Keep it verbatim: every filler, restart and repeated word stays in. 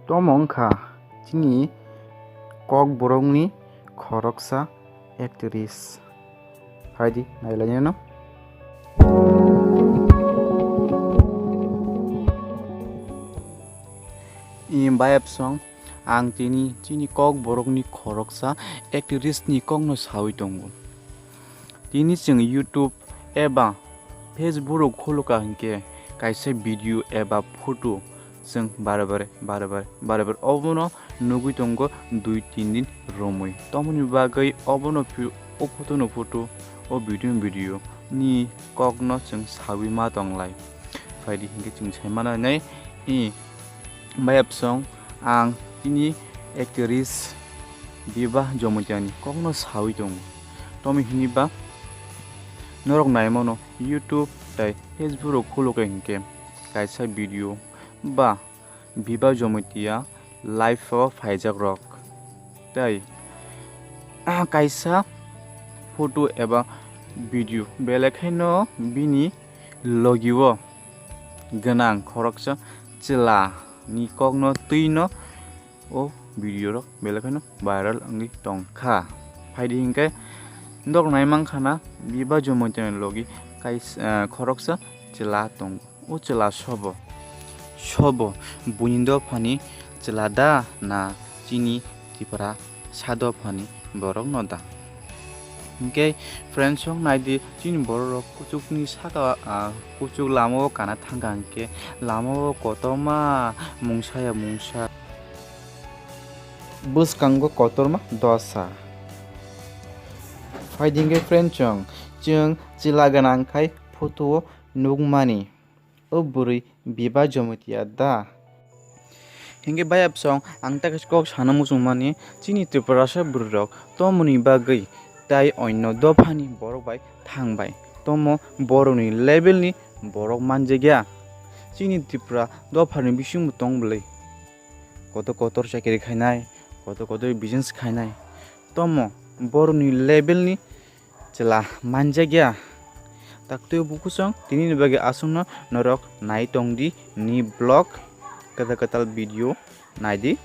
Tomo wngkha chini Kokborokni khoroksa actress. Phaidi nailainano. Em, bayapsong, ang tini chini Kokborokni khoroksa actress ni kokno sawi tongo. Tini chwng YouTube eba Facebook rok khulukha hinkhe kaisa video eba photo chwng bare bare, bare bare, bare bare obono nugwi tongo dui tin din romwi. Tomoni bagwi obono phi-, o photo no photo, o video no video ni kokno chwng sawi ma tonglai. Phaidi hinkhe chwng sai mano nai, i, bayapsong, ang tini actress Biba Jomotiani kokno sawi tongo. Tomi hini ba norok naimano YouTube tei Facebook rok khulukha hinkhe kaisa video ba Biba Jomotia life o phaijak rok tei kaisa photo eba video belai khaino bini logi o gwnang khoroksa chwla ni kokno twino o video rok belai kheno viral wngwi tongkha. Phaidi hinkhe norok naimankha na Biba Jomotiani logi kaisa, ah, khoroksa chwla tongo. O chwla sobo, sobo buini dophani chwla da na chini Tripura sa dophani borokno da? Hinkhe friends rok naidi, chini borok rok kuchukni saka, ah, kuchuk lama o kana thangkha hinkhe lama o kotorma mungsa ya mungsa. Bwskango kotorma dosa. Phaidi hinkhe friend chwng, chwng chwla gwnang khai photo o nukmani. O bwrwi Biba Jomotia da? Hinkhe bayapsong, ang ta kaisa kok sana muchungmani, chini Tiprasa bwrwirok tomoni bagwi tai onno dophani borok bai thangbai. Tomo borokni levelni borok manjakya. Chini Tripura dophani bisingbo tong bwlwi. Kotor kotor chakiri khainai, kotor kotor business khainai. Tomo borokni levelni chwla manjakya. Taktwi bukusong tinini bagwi aswkno norok nai tongdi ni vlog, kwtal kwtal video naidi.